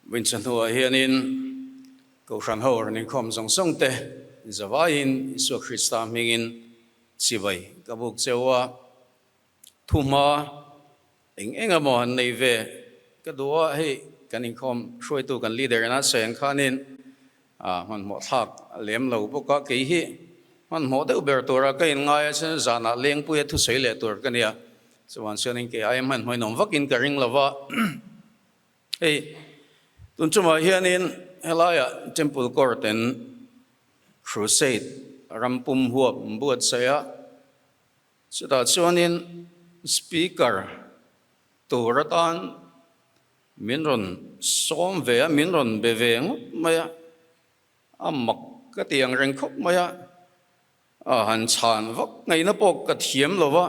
Vawiin hnuah hianin Kohhran ho rawn inkhawm zawng zawng te zavaiin Isua Krista hmingin chibai ka buk cheu a, thuhma eng eng emaw han nei ve ka duh a, hei kan inkhawm hruaitu kan leader ina sawi ang khanin hmanhmawh thlak lem lo bawk a, kei hi hmanhmawh deuh ber tura ka inngai a, chuan zanah lengpuia thusawi leh tur ka nia, chuan chuanin kei aia hmanhmawh inawm vakin ka ring lo va. Hei, tun chungah hianin helaiah Temple Court in Crusade ram pum huap buatsaih a, chutah chuanin Speaker tur atan min rawn sawm ve a, min rawn be ve ngawt mai a, a mak ka ti ang reng khawp mai a, a han chhan vak ngaihna pawh ka thiam lo va.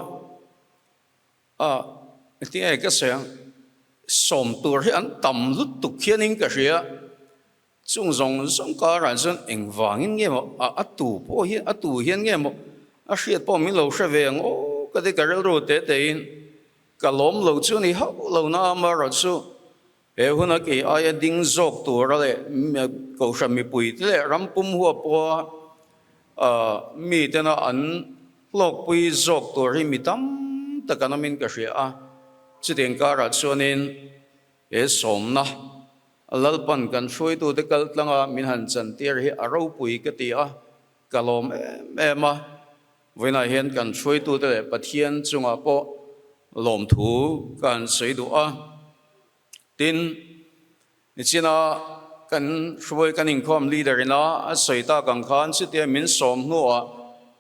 A, tinge ka sawi ang, sawm tur hi an tam lutuk hianin ka hria, chung zawng zawng karah chuan engvangin nge maw a a tu pawh hian a tu hian nge maw a hriat pawh min lo hre ve ang aw ka ti ka rilru te tein ka lawm lo chu ni hauh lo na amaherawh chu he huna kei aia ding zawk tura leh kohhran mipui te leh ram pum huap pawha mi tena an Hlawkpui zawk tur hi mi tam tak an awmin ka hria a, chutiang karah chuanin he sawmna Lalpan kan hruaitute kal tlanga min han chantir hi a ropui ka ti a, ka lawm em em a. Vawiinah hian kan hruaitute leh Pathian chungah pawh lawmthu ka han sawi duh a. Tin, nichina kan hruai kan inkhawm leader ina a sawi tak ang khan chutia min sawm hnuah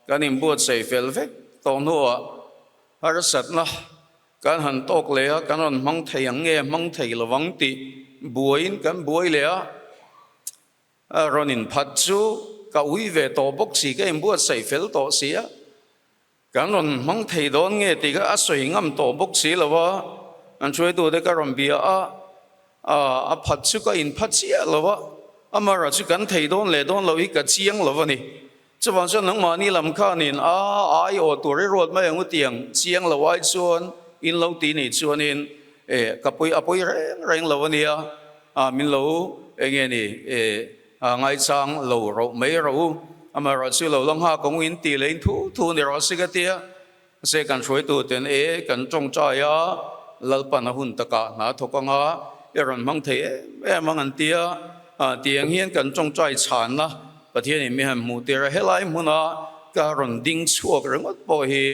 kan inbuatsaih fel vek tawh hnuah harsatna kan han tawk leh a, kan rawn hmang thei ang nge hmang thei lovang tih buaiin kan buai leh a. A rawn inphat chu ka ui ve tawh bawk si, ka inbuatsaih fel tawh si a. Kan rawn hmang thei dawn nge tih kha a sawi ngam tawh bawk si lo a, an hruaitute ka rawn bia a, a phat chu ka inphat chiah lo a, amaherawh chu kan thei dawn leh dawn loh hi ka chiang lo a ni. Chuvang chuan nangmahni lam khanin a aiawh tur i ruat mai ang u tiang chiang lo ai chuan in lo ti nih chuanin e ka pawi a pawi reng reng lo a nia, min lo eng nge ni e. Ngaichang lo roh mai rawh u, amaherawh chu lo la nghak ang u in tih leh in thu thu ni rawh si ka ti a, mahse kan hruaitu ten e kan tawngtai a, Lalpan a hun takah hna thawk ang a, i rawn hmang thei em em ang an ti a, tiang hian kan tawngtai chhanna Pathianin mi han hmuh tir a, helai hmuna ka rawn ding chhuak ringawt pawh hi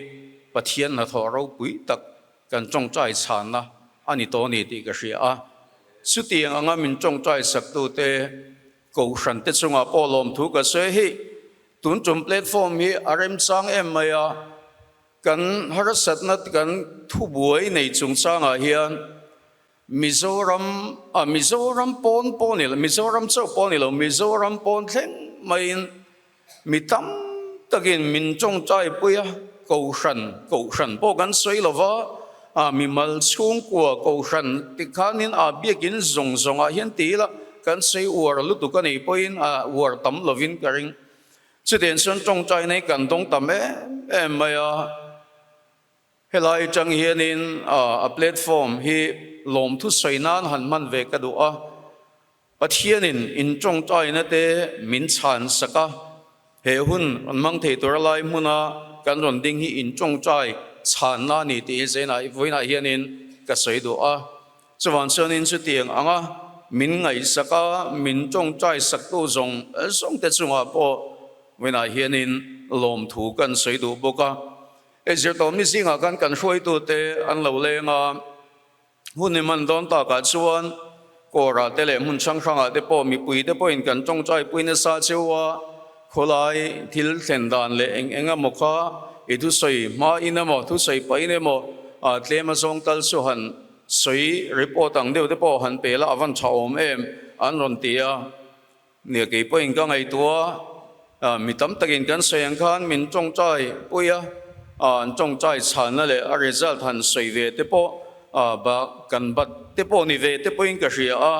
Pathian hnathawh ropui tak Kan tawngtai chhanna a ni tawh a ni tih ka hria a, chutiang anga min tawngtai saktute Kohhran te chungah pawh lawmthu ka sawi hi tun tum platform hi a remchang em mai a, kan harsatna kan thubuai nei chungchangah hian Mizoram ah Mizoram pawn pawh ni lo Mizoram chauh pawh ni lo Mizoram pawn thleng maiin mi tam takin min tawngtai pui a, Kohhran Kohhran pawh kan sawi lo va, ah mimal chhungkua Kohhran tikhanin ah biakin zawng zawngah hian ti ila kan sawi uar lutuk a nih pawhin ah uar tam lovin ka ring. Chutiang chuan tawngtai nei kan dawng tam em em mai a. Helai atang hianin a platform hi lawmthu sawi nan han hman ve ka duh a, Pathianin in tawngtaina te min chhan sak a, he hun rawn hmang thei tura lai hmuna kan rawn ding hi in tawngtai chhanna a ni tih hi zainah vawiinah hianin ka sawi duh a. Chuvang chuanin chutiang anga min ngaihsak a, min tawngtai saktu zawng zawng te chungah pawh vawiinah hianin lawmthu kan sawi duh bawk a. Hei zirtawmni zingah khan kan hruaitute an lo leng a, hun i hman dawn takah chuan kawrah te leh hmun hrang hrangah te pawh mipui te pawhin kan tawngtaipui nasa cheu a, khawlai thil thlen dan leh eng eng emaw kha i thusawi hmain emaw thusawi pahin emaw tlem a zawng tal chu han sawi report ang deuh te pawh han pe la a van tha awm em an rawn ti a. Nia kei pawhin ka ngaihtuah a, mi tam takin kan sawi ang khan min tawngtai pui a, an tawngtai chhanna leh a result han sawi ve te pawh bak kan bat te pawh ni ve te pawhin ka hria a,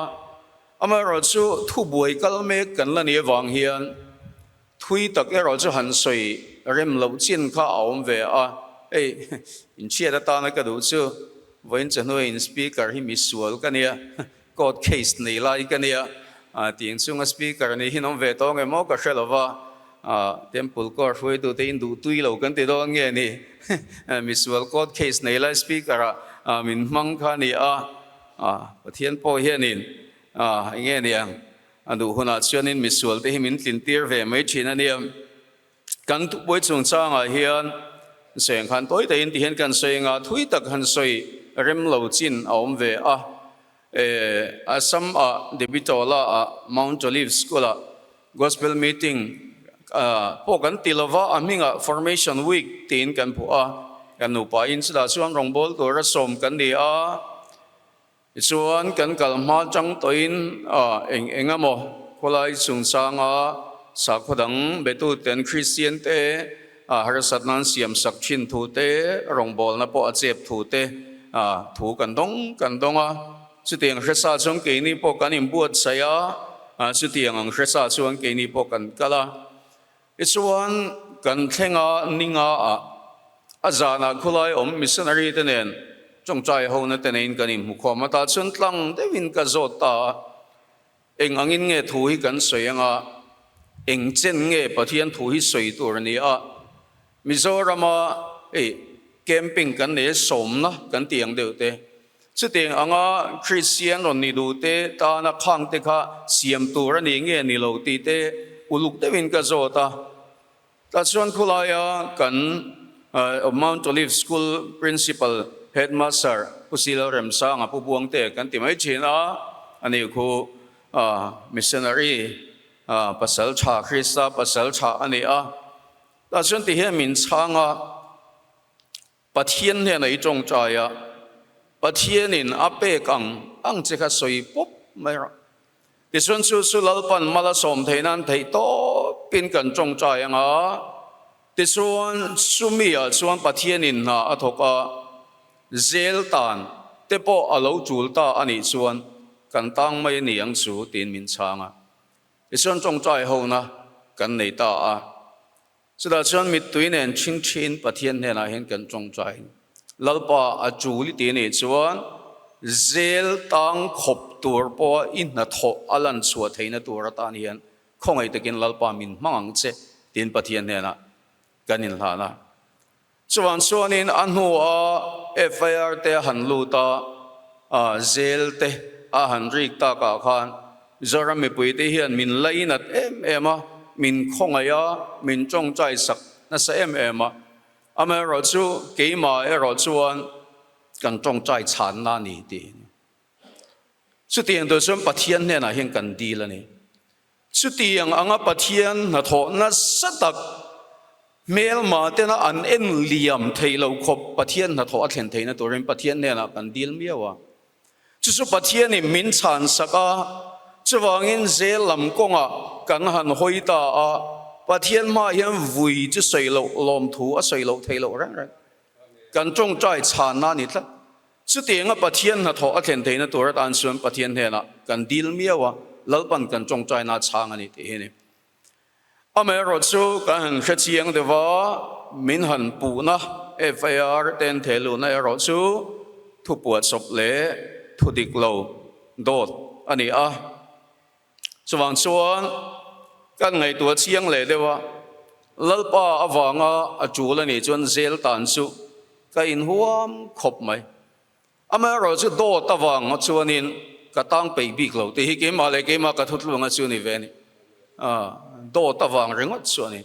amaherawh chu thubuai kal mek kan la nih avang hian thui tak erawh chu han sawi rem loh chin kha a awm ve a, hei inchhiat atana ka duh chu vawiin chawhnuaiin speaker hi misual ka nia. Court case nei lai ka nia, tiang chunga speaker ni hi an awm ve tawh nge maw ka hre lo va, Temple court hruaitute in duh tui lo kan ti dawn nge ni, misual court case nei lai speaker ah min hmang kha a ni a, Pathian pawh hianin enge niang a duh hunah chuanin misual te hi min tlin tir ve mai thin a nia. Kan thupuai chungchangah hian seng khan tawi takin ti hian kan sawi anga thui tak han sawi rem lo chin a awm ve a. Assam ah Debitola ah Mount Olive School ah Gospel Meeting pawh kan ti lova a hmingah Formation Week tiin kan phuah a. Kan nupa in chutah chuan rawngbâwl tura sawm kan ni a. Tichuan, kan kal hma chang tawhin eng eng emaw khawlai chungchanga sakhaw dang betuten Kristian te harsat nan siam sak thin thu te, rawngbawlna pawh a chep thu te thu kan dawng kan dawng a. Chutiang hresa chuan keini pawh kan inbuatsaih a, chutiang ang hresa chuan keini pawh kan kal a. Tichuan, kan thlenga ninga ah a zanah khulai awm missionary te nen tawngtai hona te neiin kan inhmu khawm a, tah chuan tlang deuhin ka zawt ta a, eng angin nge thu hi kan sawi anga, eng chen nge Pathian thu hi sawi tur a ni a, Mizorama hei camping kan nei a sawmna kan tih ang deuh te, chutiang anga Kristian rawn ni duh te tana khang te kha siam tur a ni nge ni lo tih te uluk deuhin ka zawt a. Tah chuan khulaia kan Mount Olive School Principal Headmaster Pu Silo Remsanga Pu Buangte kan ti mai thin a, ani khu missionary pasal tha Krista pasal tha a ni a. Tah chuan ti hian min chhang a, Pathian hnenah i tawngtai a, Pathianin a pek ang ang che kha sawi pawp mai rawh. Tichuan chu chu Lalpan mal a sawm theih nan theih tawpin kan tawngtai ang a, tichuan chumi ah chuan Pathianin hna a thawk a, zel tan te pawh a lo tul ta a nih chuan kan tang mai a ni ang chu tiin min chhang a. Tichuan tawngtai hona kan nei ta a. Chutah chuan mittui nen chhingchhin Pathian hnenah hian kan tawngtai. Lalpa a chul i ti nih chuan zel tang khawp tur pawha i hnathawh a lan chhuah theihna tur atan hian khawngaih takin Lalpa min hmang ang che tiin Pathian hnenah kan inhlan a. Chuvang chuanin a hnua FIR te a han lut a, zel te a han rik takah khan Mizoram mipuite hian min lainat em em a, min khawngaih a, min tawngtai sak nasa em em a. Amaherawhchu keimah erawh chuan kan tawngtai chhanna a ni tiin. Chutiang tur chuan Pathian hnenah hian kan dil a ni. Chutiang anga Pathian hnathawh nasa tak hmelma tena an en liam theih loh khawp Pathian hnathawh a thlen theihna turin Pathian hnenah kan dil miau a. Chu chu Pathianin min chhansak a, chuvangin zel lam kawngah kan han hawi ta a, Pathian hmaah hian vui chu sawi loh lawmthu a sawi loh theih loh reng reng. Kan tawngtai chhanna a ni tlat. Chutianga Pathian hnathawh a thlen theihna tur atan chuan Pathian hnenah kan dil miau a, Lalpan kan tawngtaina a chhang a ni tih hi a ni. Amaherawh chu kan han hre chiang deuh a, min han puhna FIR ten theh luhna erawh chu thupuahchawp leh thu dik lo dawt a ni a. Chuvang chuan kan ngaihtuah chiang leh deuh a, Lalpa avanga a tul a nih chuan zel tan chu ka inhuam khawp mai. Amaherawh chu dawt avanga chuanin ka tang peih bik lo tih hi keimah leh keimah ka thuthlunga chu ni ve a ni. Dawt avang ringawt chu a ni.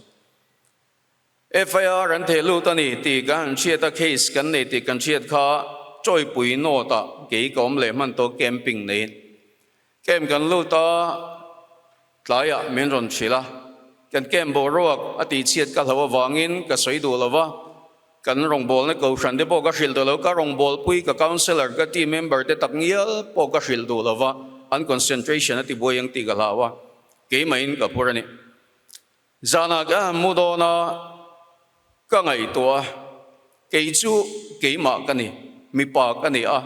FIR an theh lut a ni tih kan han hriat a, case kan nei tih kan hriat kha Chawipui North ah kei ka awm leh hman tawh camping neiin camp kan lut a, tlaiah min rawn hrilh a, kan camp boruak a tihchhiat ka hlo avangin ka sawi duh lo va, kan rawngbawlna kohhran te pawh ka hrilh duh lo, ka rawngbawlpui ka councillor ka team member te tak ngial pawh ka hrilh duh lo va, an concentration a tibuai ang tih ka hlau a, keimahin ka phur a ni. Zanah ka han mu dawn a, ka ngaihtuah a, kei chu keimah ka ni, mipa ka ni a,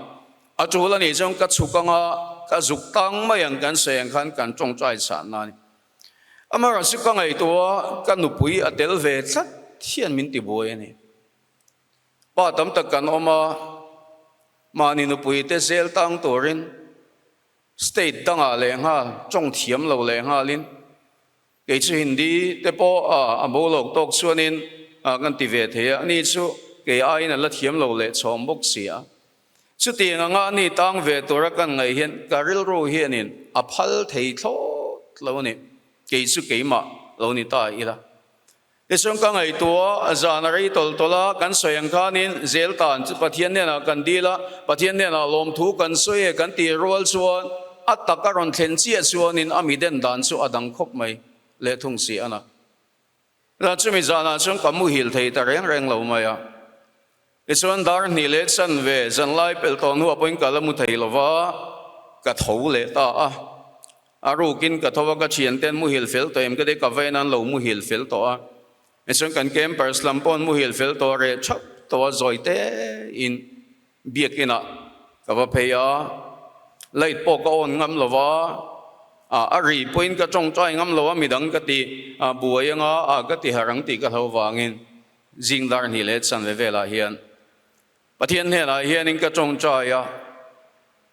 a tul a nih chuan ka chhuk anga ka zuk tang mai ang kan sawi ang khan kan tawngtai chhahna a ni. Amaherawhchu ka ngaihtuah a, ka nupui a tel ve tlat hian min tibuai a ni. Pa tam tak kan awm a, mahni nupui te zel tang turin. State dangah lehnghal, tawng thiam lo lehnghalin kei chu Hindi te pawh a bo lo tawk chuanin kan ti ve thei a, ani chu kei aiin a la thiam lo leh chhawm bawk si a. Chutiang anga ani tang ve tura kan ngaih hian ka rilru hianin a phal thei thlawt lo a ni, kei chu keimah lo ni ta ila. Tichuan ka ngaihtuah zan a rei tawlh tawlh a, kan sawi ang khanin zel tan chu Pathian hnenah kan dil a, Pathian hnenah lawmthu kan sawi e kan tih rual chuan a tak a rawn thlen chiah chuanin a mi den dan chu a dang khawp mai leh thung si a na. Chumi zanah chuan ka muhil thei ta reng reng lo mai a. Tichuan dar hnih leh chanve zanlai pelh tawh hnuah pawhin ka la mu thei lo va, ka tho leh ta a. A rukin ka tho a, ka thianten muhil fel tawh em ka ti, ka vain an lo muhil fel tawh a. Tichuan kan campers lam pawh an muhil fel tawh a, reh thap tawh a, zawi tein biakinah ka va phei a. Light pawh ka on ngam lo va, a ri pawhin ka tawngtai ngam lo a, midang ka ti buai anga ka ti harh ang tih ka hlo vangin. Zing dar hnih leh chanve velah hian Pathian hnenah hianin ka tawngtai a,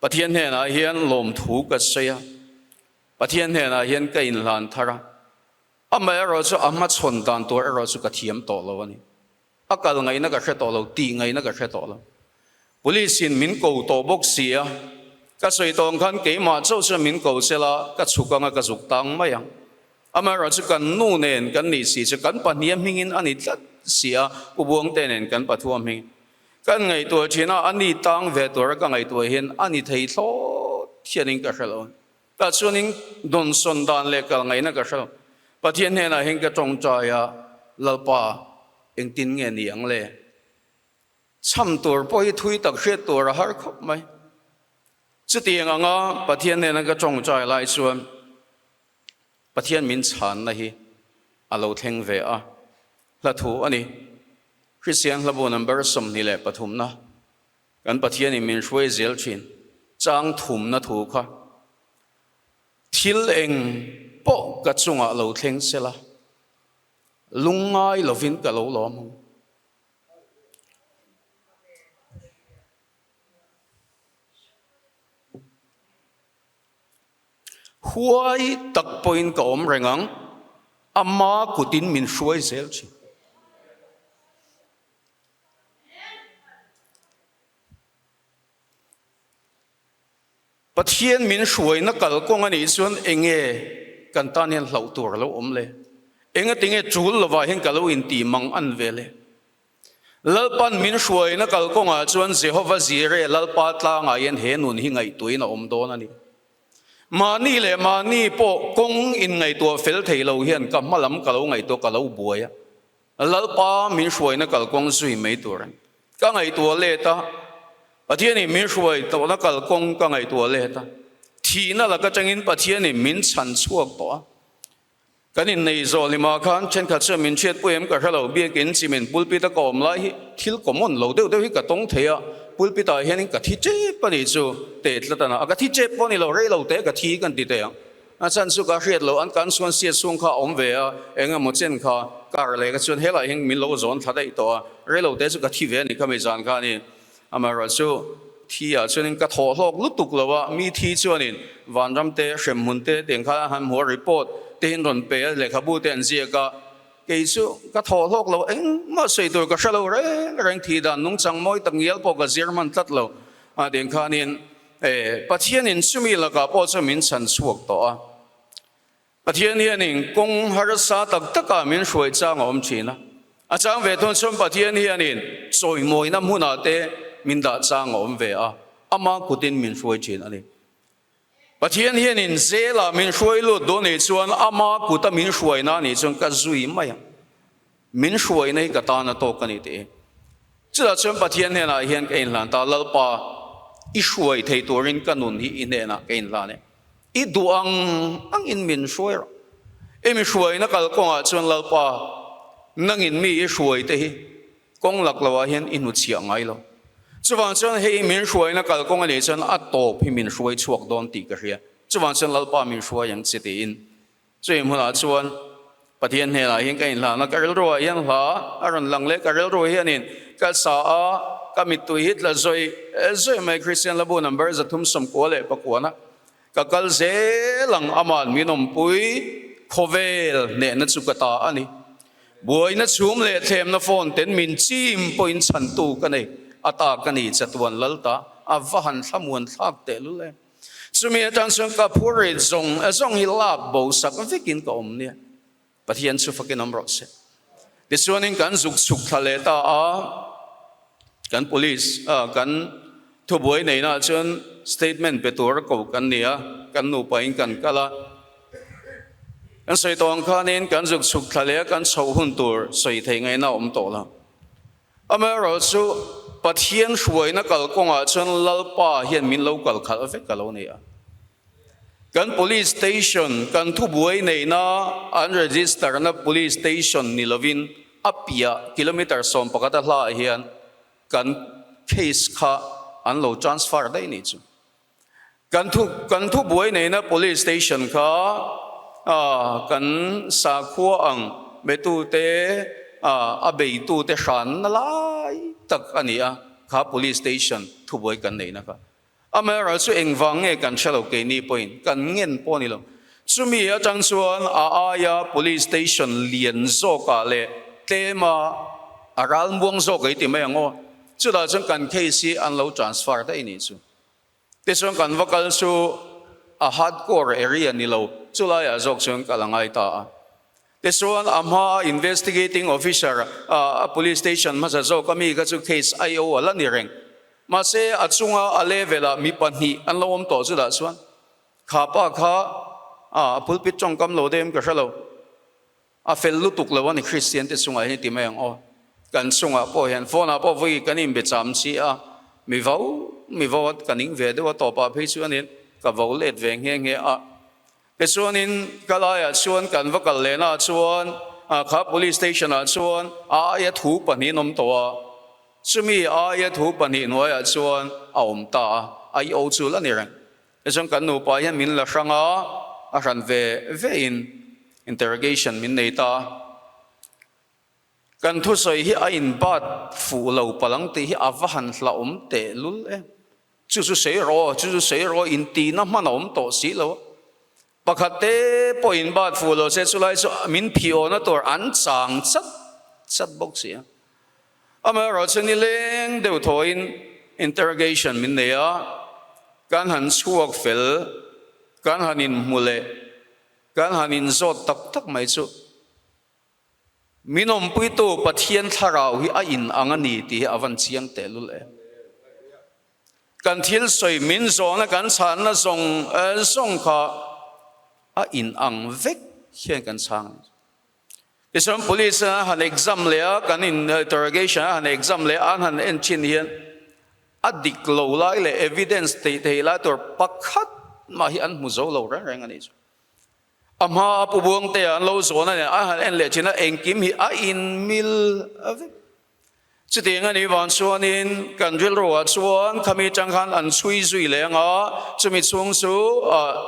Pathian hnenah hian lawmthu ka sawi a, Pathian hnenah hian ka inhlan thar a, amaherawh chu a hmachhawn dan tur erawh chu ka thiam tawh lo a ni. A kal ngaihna ka hre tawh lo, tih ngaihna ka hre tawh lo. Police in min ko tawh bawk si a, ka sawi tawng khan keimah chauh chuan min ko sela ka chhuk anga ka zuk tang mai ang. Amaherawh chu kan nu nen kan nih si chu kan pahnih a hmingin a ni tlat si a, Pu Buangte nen kan pathua hming kan ngaihtuah thin a, a ni tang ve tura ka ngaihtuah hian a ni thei thlawt hianin ka hre lo. Tah chuanin dawnsawn dan leh kal ngaihna ka hre lo. Pathian hnenah hian ka tawngtai a, Lalpa, engtin nge ni ang le? Chham tur pawh hi thui tak hriat tur a har khawp mai. Chutiang anga Pathian hnena ka tawngtai lai chuan Pathian min chhanna hi a lo thleng ve a, hla thu a ni. Kristian hlabu number 23 na kan Pathianin min hruai zel thin chang thumna thu kha thil eng pawh ka chungah lo thleng sela lungngai lovin ka lo lawm ang. Huai tak pawhin ka awm reng ang, ama kutin min hruai zel thin. Pathian min hruaina kalkawng a nih chuan enge kan tan hian hlauh tur a lo awm le? Engatinge tul lovah hian ka lo intih mang an ve le? Lalpan min hruaina kalkawngah chuan Jehova Jireh Lalpa tlangah hian he nun hi ngaihtuahin a awm dawn a ni. Mahni leh mahni pawh kawng inngaihtuah fel thei lo hian ka hma lam ka lo ngaihtuah ka lo buai a, Lalpa min hruaina kalkawng zui mai tur a ni. Ka ngaihtuah let a, Pathianin min hruai tawhna kalkawng ka ngaihtuah let a, thihna laka tangin Pathianin min chhan chhuak tawh a, Kan innei zawh limah khan thenkhat chuan min hriatpui em ka hre lo, biakin chimin pulpit a ka awm lai hi thil common lo deuh deuh hi ka tawng thei a, pulpit ah hianin ka thi tep a nih chu teh tlat a na, a ka thi tep pawh a ni lo, rei lo teh ka thi kan ti teh ang. A chhan chu ka hriat loh an kan chuan siat chhung kha a awm ve a, eng emaw chen kha kar leh ka chuan helai hian min lo zawn thla daih tawh a, rei lo teh chu ka thi ve a ni kha mi zan kha a ni. Amaherawhchu, thi ah chuanin ka thawh hlawk lutuk lo a, mi thi chuanin vanram te, hremhmun te tiang khan an han hmu a, report te hi an rawn pe a, lehkhabu te an ziak a, kei chu ka thawh hlawk lo, engmah sawi tur ka hre lo reng reng, thi dan nungchang mawi tak ngial pawh ka zir hman tlat lo a, tiang khanin Pathianin chumi lakah pawh chuan min chhan chhuak tawh a. Pathian hianin kawng harsa tak takah min hruai chang a awm thin a, a chang ve thung chuan Pathian hianin chawimawina hmunah te min dah chang a awm ve a, ama kutin min hruai thin a ni. Pathian hianin zelah min hruai lut dawn nih chuan ama kuta min hruaina nih chuan ka zui mai ang. Min hruaina hi ka tan a tawk a ni tih hi. Chutah chuan Pathian hnenah hian ka inhlan ta, Lalpa, i hruai thei turin ka nun hi i hnenah ka inhlan e. I duh ang angin min hruai rawh. I mi hruaina kalkawngah chuan Lalpa, nangin mi i hruai te hi kawng lak loah hian i hnuchhiah ngai lo. Chuvang chuan hei min hruaina kalkawng a nih chuan a tawp hi min hruai chhuak dawn tih ka hria. Chuvang chuan Lalpa min hruai ang che tiin Chumi hmunah chuan Pathian hnenah hian ka inhlan a, ka rilruah hian hla a rawn lang leh, ka rilru hianin ka sa a, ka mittui hi tla zawih zawih mai, Kristian Labu number 394 na. Ka kal zel ang ama'n min awmpui, khawvel hnehna chu ka ta a ni. Buaina chhum leh thlemna phone ten min chim pawhin chhantu ka nei, a ta ka ni chatuan lal ta, a va han thlamuan thlak tehlul em. Chumi atang chuan ka phurrit zawng zawng hi lak bo sak vekin ka awm nia. Pathian chu fakin awm rawh se. Tichuanin kan zuk chhuk thla leh ta a, kan police kan thubuai neihna ah chuan statement pe tur a ko kan ni a, kan nupain kan kal a. Kan sawi tawh ang khanin kan zuk chhuk thla leh a kan chhoh hun tur sawi thei ngaihna a awm tawh lo. Amaherawhchu Pathian hruaina kalkawngah chuan Lalpa hian min lo kal khalh vek a lo ni a. Kan Police Station, kan thubuai neihna an register na Police Station ni lovin a piah kilometre 11 a hlaah hian kan case kha an lo transfer daih ni chu. Kan thu kan thubuai neihna Police Station kha kan sakhua ang betute a beitute hranna lai tak a ni a, kha Police Station thubuai kan neihna kha. Amaherawhchu chu engvang nge kan hre lo keini pawhin kan ngen pawh a ni lo. Chumi atang chuan a aia Police Station lian zawkah leh tlema a ralmuang zawk ei ti mai ang aw. Chutah chuan kan case hi an lo transfer daih ni chu. Tichuan kan va kal chu a hardcore area ni lo, chulaiah zawk chuan kal a ngai ta a. Tichuan a hmaa investigating officer a police station hmasa zawk a mi kha chu case IO a la ni reng. Mahse a chunga a level ah mi pahnih an lo awm tawh chutah chuan kha pa kha a pulpit tawngkam lo deuh em ka hre lo. A fel lutuk lo a ni Kristian te chungah hian ti mai ang aw. Kan chungah pawh hian phone ah pawh vawi kan inbe cham chi a, mi vo mi vo a ka ning ve deuh a tawpah phei chuanin ka vo let ve nghe nghe a. Tichuanin ka laiah chuan kan va kal lehna ah chuan kha police station ah chuan a aia thu pahnihin awm tawh a, chumi aia thu pahnih hnuaiah chuan a awm ta a, IO chu la ni reng. Tichuan kan nupa hian min la hrang a, a hran ve ve in interrogation min nei ta a. Kan thusawi hi a in bat fuh lo palang tih hi a va han hlauhawm teh lul em. Chu chu sei rawh, chu chu sei rawh in tihna hman a awm tawh si lo a. Pakhat te pawh in bat fuh lo se chulai chu min phih awhna tur an chang chat chat bawk si a. Amaherawhchu nileng deuh thawhin interrogation min nei a, kan han chhuak fel, kan han inhmu leh, kan han inzawt tak tak mai chu min awmpuitu Pathian thlarau hi a inang a ni tih hi a van chiang tehlul em. Kan thil sawi min zawhna kan chhanna zawng zawng kha a inang vek hian kan chhang a ni. Tichuan police a han exam leh a, kan interrogation a han exam leh a, an han en thin hian a dik lo lai leh evidence theih theih lai tur pakhat mah hi an hmu zo lo reng reng a nih chu. A hma a Pu Buangtea an lo zawn a nen an han en leh thin a, engkim hi a inmil vek. Chutiang a nih vang chuanin kan rilruah chuan khami atang khan an chhui zui leh ang a, chumi chhung chu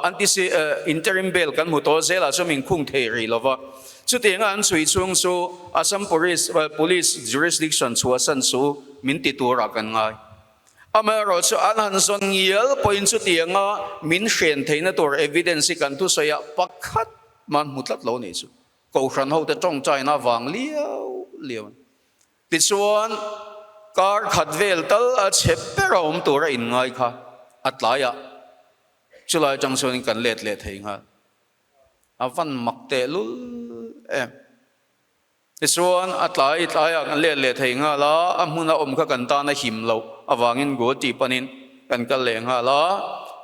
an ti si interim bail kan hmu tawh zelah chuan min khung thei rih lo va. Chutiang a an chhui chhung chu Assam Police Police jurisdiction chhuahsan chu min ti turah kan ngai. Amaherawh chu an han zawn ngial pawhin chutianga min hren theihna tur evidence hi kan thusawiah pakhat mah an hmu tlat lo nih chu. Kohhran hote tawngtaina vang liau liau a ni. Tichuan, kar khat vel tal a chhe ber a awm tur a inngai kha a tlaiah chulai atang chuanin kan let leh thei nghal. A van mak teh lul em. Tichuan, a tlai tlaiah kan let leh thei nghal a, a hmuna awm kha kan tan a him loh avangin Guwahati panin kan kal leh nghal a.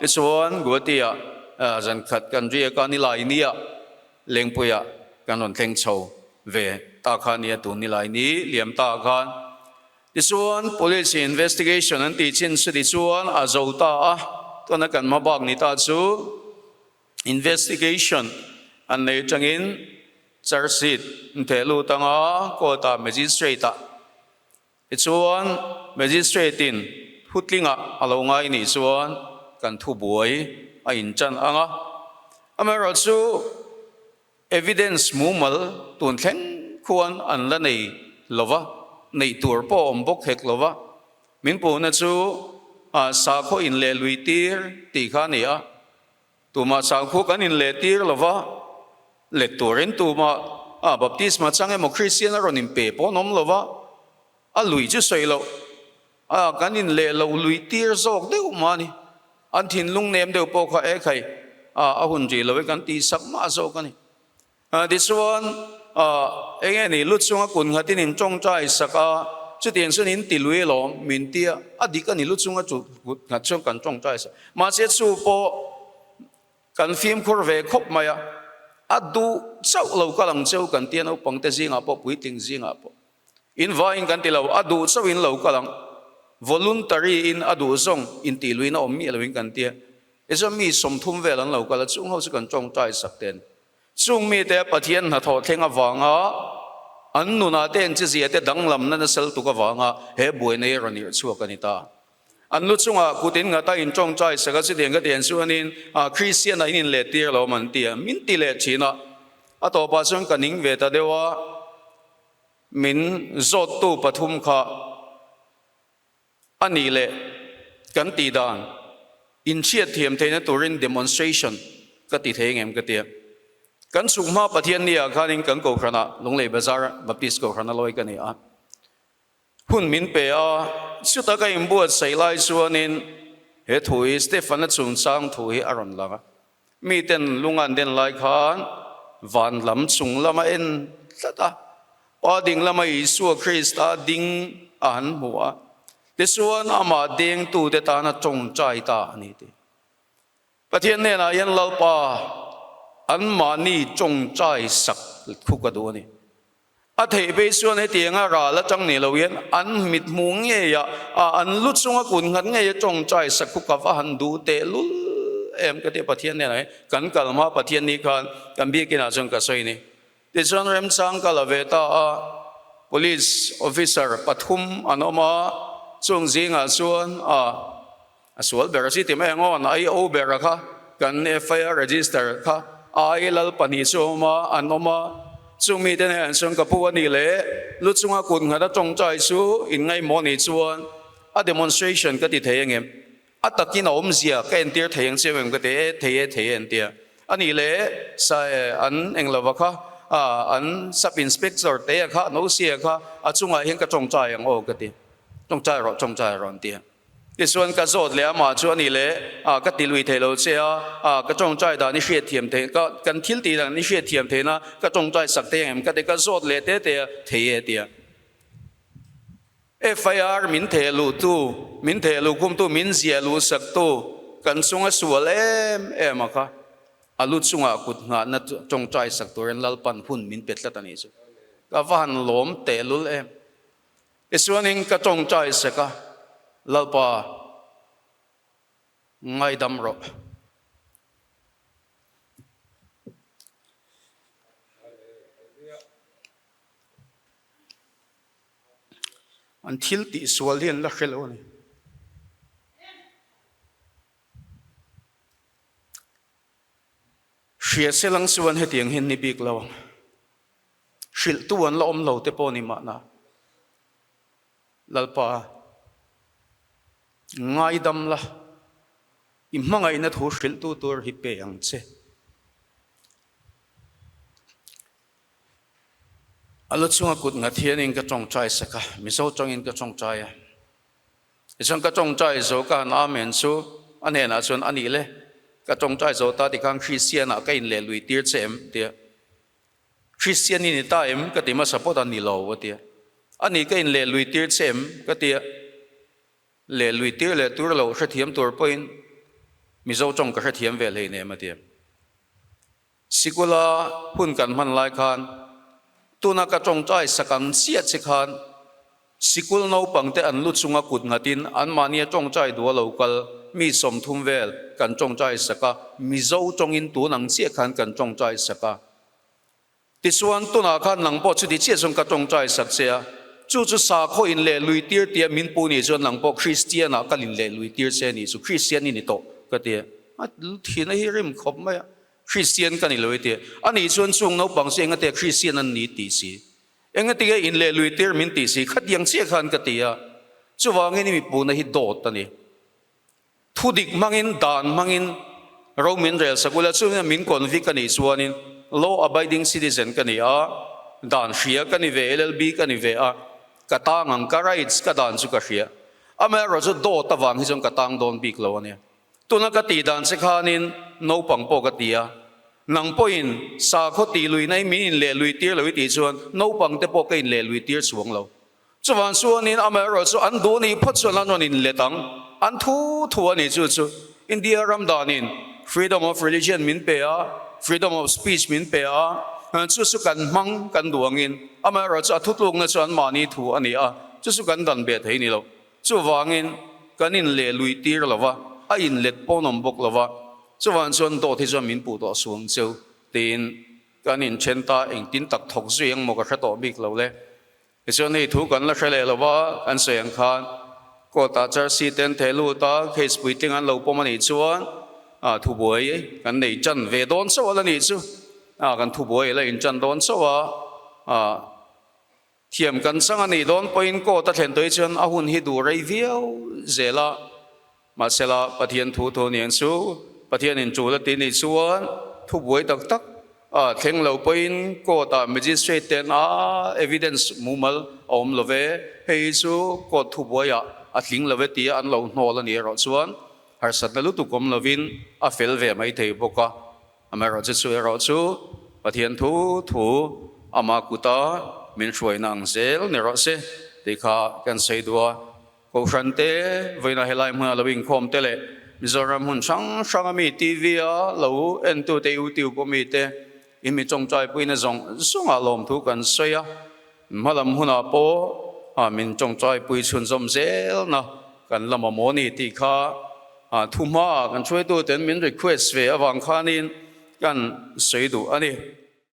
Tichuan, Guwahati-ah zan khat kan riak a, nilai nia Lengpuiah kan rawn thleng chho ve ta kha nia tun nilai ni liam ta khan. Tichuan police investigation an tih chin chu tichuan a zo ta a, tuna kan hma bak ni ta chu investigation an nei atangin charge sheet an theh lut anga court ah magistrate ah Tichuan, Magistrate-in thutlingah a lo ngai nih chuan kan thubuai a inṭan ang a. Amaherawhchu, evidence mumal tun thleng khuan an la nei lo va, neih tur pawh a awm bawk hek lo va. Min puhna chu sakhaw inleh lui tir tih kha a ni a. Tumah sangkhu kan inlehtir lo va, let turin tumah a baptisma chang emaw Kristian a rawn inpe pawh an awm lo va, a lui chu sawi loh a kan inleh lo lui tir zawk deuh mah a ni. An thinlung nem deuh pawh kha e khai a a hun rih lo e kan tihsak mah zawk a ni. Tichuan, eng nge ni, lu chunga kun nghatin in tawngtai sak a, chutiang chuan in ti lui alawm, min ti a, a dik a ni, lu chunga kut nghat chuan kan tawngtai sak. Mahse chu pawh kan fimkhur ve khawp mai a, a duh chauh lo kal ang cheu kan ti a, naupangte zingah pawh, puitling zingah pawh. In vaiin kan ti lo, a duh chauh in lo kal ang. Voluntary in a duh zawng in tih luiin a awm miah loin kan ti a. Tichuan mi 30 vel an lo kal a, chung ho chu kan tawngtai sak te a ni. Chung mite Pathian hnathawh thleng avanga an nunah te an chizia te danglamna nasa lutuk avanga he buaina hi rawn irh chhuak a ni ta. An lu chungah kut in ngata in tawngtai sak a, chutiang ka tiang chuanin Kristian ah in inlehtir lo awm an ti a, min ti leh thin a. A tawpah chuan ka ning ve ta deuh a, min zawttu pathum kha A nih leh kan tih dan inhriat thiam theihna turin demonstration ka ti thei ngem ka tia. Kan chhuk hma Pathian ni ah khanin kan Kohhranah Lunglei Bazar Baptist Kohhran a lawi ka ni a. Hun min pe a, chuta ka inbuatsaih lai chuanin he thu hi Stefan-a chungchang thu hi a rawn lang a. Miten lung an den lai khan van lam chung lam a en tlat a, Pa ding lama Isua Krista ding a han hmu a, tichuan amah dengtute tana tawngtai ta a ni tih. Pathian hnenah hian Lalpa anmahni tawngtai sak khu ka duh a ni. A theih phei chuan hetianga ral atang ni lo hian an mithmuh ngeia a an lu chunga kun nghat ngeia tawngtai sak khu ka va han duh teh lul em ka ti a Pathian hnenah hian kan kal hma Pathian ni khan kan biakinah chuan ka sawi ni. Tichuan remchang ka la ve ta a, Police officer pathum an awm a, chung zingah chuan a A sual ber a si ti mai ang aw, an IO ber a kha, kan FIR register kha a ai lal pahnih chu a awm a, an awm a, chung mite nen an chuan ka pu a nih leh lu chunga kut nghat a tawngtai chu in ngaihmawh nih chuan a demonstration ka ti thei angem, a takin a awmzia ka entir thei ang chiau em ka ti e, thei e thei e an ti a, a nih leh sa an englova kha an sub inspector te a kha, an OC a kha a chungah hian ka tawngtai ang aw ka ti, tawngtai rawh tawngtai rawh an ti a. Tichuan ka zawt leh amah chu a ni leh, a ka ti lui thei lo che a, a ka tawngtai dan i hriat thiam thei, ka kan thil tih dan i hriat thiam theihna ka tawngtai sak thei ang em ka ti, ka zawt leh te te a, thei e tia. FIR min theh luh tu, min theh luh khum tu, min ziah luh sak tu, kan chunga sual em em a kha, a lu chungah kut nghahna tawngtai sak turin Lalpan hun min pe tlat a nih chu. Ka va han lawm tehlul em. Tichuanin ka tawngtai sek a, Lalpa, ngaidam rawh. An thil tih sual hi an la hre lo a ni. Hria selang chuan hetiang hian ni bik lo ang. Hrilhtu an la awm lo te pawh ni mahna Lalpa ngaidam la, i hmangaihna thu hrilhtu tur hi pe ang che. A lu chunga kut nghat hianin ka tawngtai sak a, Mizo tawngin ka tawngtai a. Tichuan ka tawngtai zo ka han Amen chu a hnenah chuan a nih le, ka tawngtai zo ta tikhan Kristianah ka inleh lui tir che em? tia. Kristian i ni ta em? Ka ti hmasa pawt a, ni lo a ti a. A ni ka inleh lui tir che em? Ka ti a. Leh lui tir leh tur loh hrethiam tur pawhin Mizo tawng ka hrethiam ve hleinem a ti a. Sikula hun kan hman lai khan tuna ka tawngtai sak ang chiah che khan Sikul naupangte an lu chunga kut nghatin anmahnia tawngtai duh a lo kal mi 30 vel kan tawngtai sak a, Mizo tawngin tun ang chiah khan kan tawngtai sak a. Tichuan, tunah khan nang pawh chuti chiah chuan ka tawngtai sak che a, chu chu sakhaw in leh lui tir tia min pu nih chuan nang pawh Kristian-ah ka lin leh lui tir che a nih chu, Kristian i ni tawh ka ti a. A thihna hi rim khawp mai a, Kristian ka ni lo i ti a. Anih chuan chung naupang chu engate Kristian an ni tih si. Engatinge in leh lui tir min tih si khatiang chiah khan ka ti a, chuvangin i mipuna hi dawt a ni. Thudik hmangin, dan hmangin Ro min rel sak ula, chuvangin min convict a nih chuanin law abiding citizen ka ni a, dan hria ka ni ve, LLB ka ni ve a, ka tang ang, ka rights ka dan chu ka hria. Amaherawhchu chu dawt avang hi chuan ka tang dawn bik lo a nia. Tuna ka tih dan che khanin naupang pawh ka ti a, nang pawhin sakhaw tih luihna hi min inleh lui tir lo i tih chuan naupang te pawh ka inleh lui tir chuang lo. Chuvang chuanin amaherawhchu an duh nih phawt chuan an rawn inlet ang, an thu thu a ni chu chu. India ram danin freedom of religion min pe a, freedom of speech min pe a, chu chu kan hmang kan duh angin amaherawhchu a thutlukna chu anmahni thu a ni a, chu chu kan dan beh thei ni lo. Chuvangin kan inleh lui tir lo va, a inlet pawn awm bawk lo va, chuvang chuan dawt hi chuan min puh tawh suang cheu tiin kan inthen ta, engtin tak thawk zui ang maw ka hre tawh bik lo le. Tichuan hei thu kan la hre leh lo va, kan sawi ang khan court ah charge ten theh lut a, case puitling an lo pawm a nih chuan thubuai kan nei tan ve dawn chauh a la nih chu, kan thubuai a la intan dawn chauh a. Thiam kan chang a nih dawn pawhin court a thlen tawh hi chuan a hun hi duh rei viau zel a, mahsela Pathian thu thu aniang chu Pathianin tul a ti nih chuan thu buai tak tak a thleng lo pawhin court ah magistrate ten a evidence mumal a awm lo ve, hei hi chu court thu buaiah a tling lo ve tia an lo hnawl a nih erawh chuan harsatna lutuk awm lovin a fel ve mai thei bawk a. Amaherawhchu chu erawh chu Pathian thu thu ama kuta min hruaina ang zel ni rawh se tih kha kan sawi duh a. Kohhran te vawiina helai hmuna lo inkhawm te leh Mizoram hmun hrang hranga mi TV a lo entute YouTube a mite i mi tawngtaipuina zawng zawngah lawmthu kan sawi a. Hmalam hunah pawh min tawngtaipui chhunzawm zelna kan la mamawh a ni tih kha Thuhma kan hruaituten min request ve avang khanin kan sawi duh a ni.